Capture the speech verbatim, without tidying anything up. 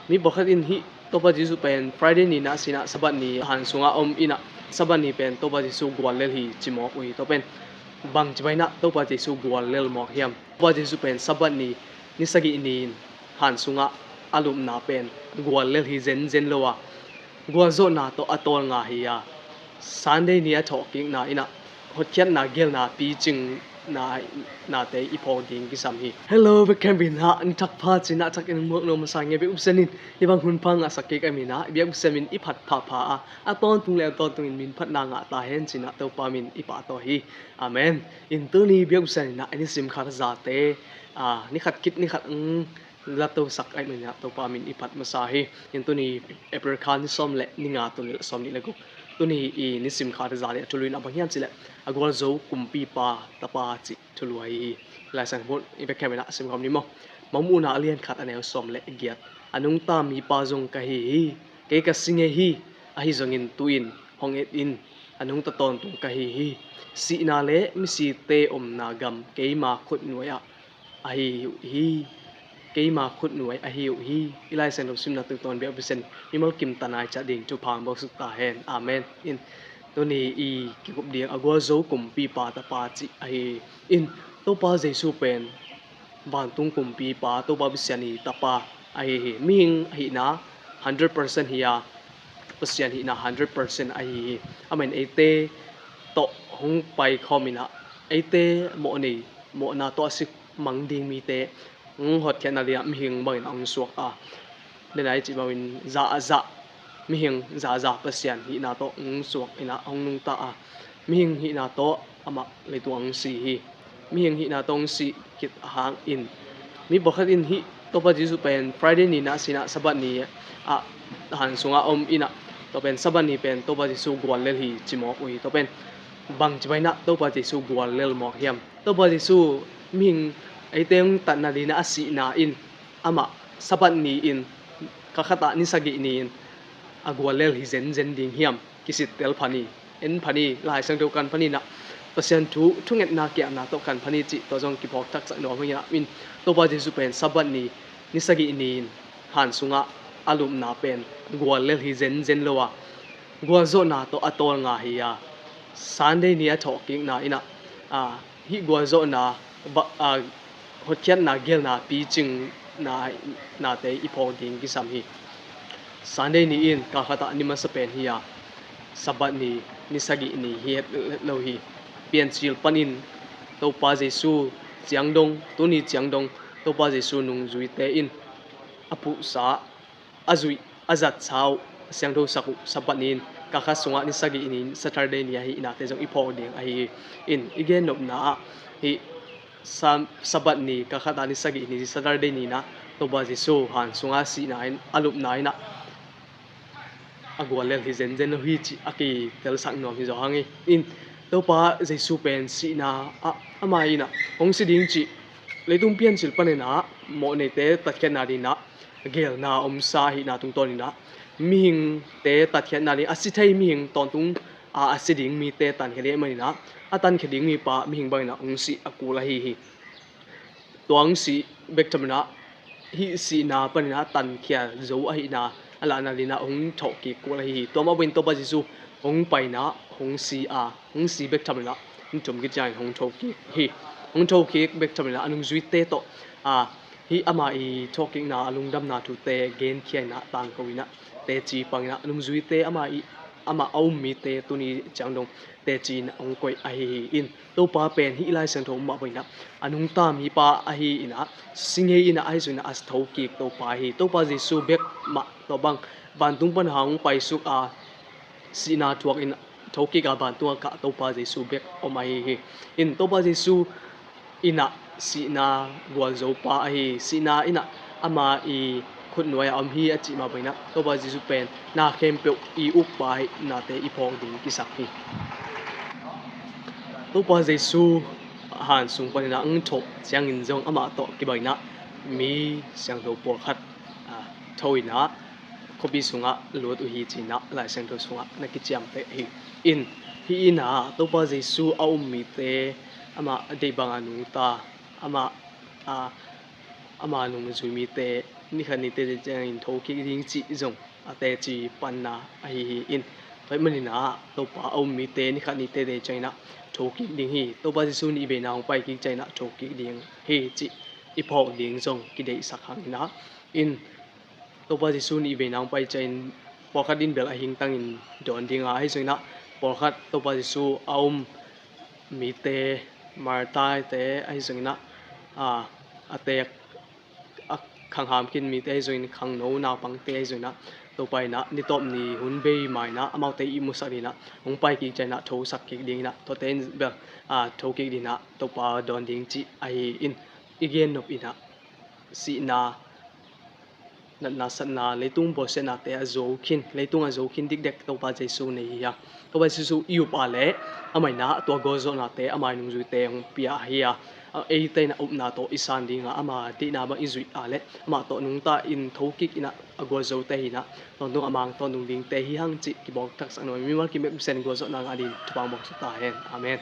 Mi pawlkhat in hih Topa Jesu pen Friday ni-in ah si-in ah Sabbath ni han sungah om in ah, Sabbath ni pen Topa Jesu guallel hi ci mawk uh hi. Tua pen bangci bang in ah Topa Jesu guallel mawk hiam? Topa Jesu pen Sabbath ni, ni sagih ni-in han sungah a lupna pen guallel hi zenzen lo a, gualzawhna tawh a tawlnga hi a, Sunday ni a thawhkikna in ah hotkhiatna, geelna, picingna, nate i phawk ding kisam hi. Hello, bek khempeuh in ah ni thak pha ci-in ah thak in muak nuam masa ing. Biak Pasian in hih bang hun pha ngahsak kik ahih manin ah biak Pasian min i phat phapha a, a tawntung le a tawntungin min phatna ngah ta hen ci-in ah Topa min i pahtawi hi. Amen. In tuni biak Pasian in ah i nisim khat zate, a, ni khat khit ni khat, mm, la tosak ahih manin ah Topa min i phat masa hi. In tuni April kha ni sawm le ni nga, tul nih le sawmnih le guk, tuni i nisim khat za le thulu in ah bang hiam cih leh, a gualzo kumpipa tapa cih thulu ahi hi. Lai Siangtho i bek khempeuh in ah sim khawm ni maw? Mangmuhna a lian khat, a neu sawm le giat. A nungta mipa zong ka hi hi. Kei ka si ngei hi. Ahi zongin tu-in hong et in. A nungta tawntung ka hi hi. Sihna le misite omna gam keima khutnuai ah ahi uh hi. Keima khutnuai ahi uh hi. I Lai Siangtho simna tungtawn biak Pasian mimal kim tanai ciat ding thupha hong buaksuk ta hen. Amen. In tuni i kikup ding a gualzo kumpipa tapa cih ahi hi. In Topa Jesu pen vantung kumpipa, Topa Pasian i tapa ahi hi. Mihing ahihna hundred percent hi a, Pasian hihna hundred percent ahi hi. Amen. Eite tawh hong paikhawm in ah, eite mawhnei, mawhna tawh a si mang ding mite hong hotkhiat nadingin ah mihing bangin ah hong suak a, den a i cih bangin za a zah, mihing za a zah Pasian hihna tawh hong suak in ah hong nungta a, mihing hihna tawh amah leitung ah hong si hi. Mihing hihna tawh hong sih khit hangin mi pawlkhat in hih Topa Jesu pen Friday ni-in ah si in ah Sabbath ni ah han sungah om in ah, tua pen Sabbath ni pen Topa Jesu guallel hi ci mawk uh hi. Tua pen bangci bang in ah Topa Jesu guallel mawk hiam? Topa Jesu mihing, eite hong tat nadingin ah a sihna in amah Sabbath ni-in, kha khat ah ni sagih ni-in a guallel hi zenzen ding hiam? Kisittel pha ni, en pha ni, Lai Siangtho kan pha ni in ah, Pasian thu, thungetna kiamna tawh kan pha ni cih tua zong kiphawk thaksak nuam hi in ah. In Topa Jesu pen Sabbath ni, ni sagih ni-in han sungah a lupna pen guallel hi zenzen lo a, gualzawhna tawh a tawlnga hi a, Sunday ni a thawhkikna in ah, a, hih gualzawhna, va-, a, hotkhiatna, geelna, picingna, nate i phawk ding kisam hi. Sunday ni in kha khat ah ni masa pen hi a, Sabbath ni, ni sagih ni hi het, het lo hi. Piancil panin Topa Jesu ciang dong, tuni ciang dong Topa Jesu nungzuite in a phuhsa, a zuih, a zatsa uh, a siangthosak uh Sabbath ni in kha khat sungah ni sagih ni in Saturday ni ahi in ah, te zong i phawk ding ahi hi. In i gennopna ah hih Sa-, Sabbath ni, kha khat ah ni sagih ni, Saturday ni in ah Topa Jesu han sungah sihna in, a lupna in ah a guallel hi zenzen lo hi cih a kitelsak nuam hi zaw hang hi. In Topa Jesu pen sihna ah amah in ah hong si ding cih leitung piancil panin ah mawhneite tatkhiatna dingin ah geelna omsa ahihna tungtawnin ah mihingte tatkhiatna ding, a si thei mihing tawntung a, a si ding mite tankhia ding ahih manin ah, a tankhia ding mipa mihing bangin ah hong sih a kul ahi hi. Tua hong sih bek tham in ah, hih sihna panin ah tankhia zo ahihna a lahna dingin ah hong thawhkik kul ahi hi. Tua mah bangin Topa Jesu hong pai in ah hong si a, hong si bek tham in ah ni thum khit ciangin hong thokik hi. Hong thokik bek tham in ah a nungzuite tawh, a, hih ama i thawhkikna, a lungdamna thute genkhia in ah tangko in ah teci pang in ah a nungzuite, ama i, amah a um mite tuni ciang dong teci in ah hong koih ahi hi. In Topa pen hih Lai Siangtho mah bangin ah a nungta mipa ahi in ah, si ngei in ah, ahi zongin ah a thokik Topa hi. Topa Jesu bek mah, tua bang vantung pan hong paisuk a, sihna thuak in thokik a vantung a kah Topa Jesu bek om ahi hi. In Topa Jesu in ah sihna gualzopa ahi, sihna in ah ama i khutnuai ah om hi a cih mah bangin ah Topa Jesu pen na khempeuh i ukpa hi, nate i phawk ding kisam hi. Topa Jesu han sung panin ah hong thawh ciangin zong amah tawh kibang in ah mi siangtho pawlkhat, a, tho in ah khuapi sungah lut uh hi ci-in ah Lai Siangtho sungah na kiciamteh hi. In hih in ah Topa Jesu a um mite, amah deih banga nungta, amah, a, ama nungzui mite nikhat ni tete ciangin thokik ding cih zong a teci panna ahi hi. In tua ahih manin ah Topa a um mite nikhat ni tete ciangin ah thokik ding hi. Topa Jesu nih veina hong pai kik ciangin ah thokik ding hi cih i phawk ding zong kideihsak hang in ah, in Topa Jesu nih veina hong pai ciangin pawlkhat in bel a hingtangin dawn ding a, ahi zongin ah pawlkhat Topa Jesu a um mite, martyr-te ahi zongin ah, a, a teek a khangham khin mite ahi zongin, khangno naupangte ahi zongin ah Topa in ah ni tawp ni hun bei ma in ah amaute ihmusak dingin ah hong pai kik ciangin ah thosak kik dingin ah, tuate in bel, a, thokik dingin ah Topa dawn ding cih ahi. In i gen nop in ah sihna, natna satna, leitung bawlsiatnate a zo khin, leitung a zo khin dikdek Topa Jesu nei hi a. Topa Jesu i up a leh amah in ah tua gualzawhnate, ama nungzuite hong pia hi a. A, eite in ah upna tawh i san ding a, ama deihna bang i zuih a leh amah tawh nungta in thokik in ah a gualzote hi in ah tawntung a mang tawntung dingte hi hang cih kibawlthaksak nuam. Mimal kim bek Pasian gualzawhna ngah dingin thupha hong pia ta hen. Amen.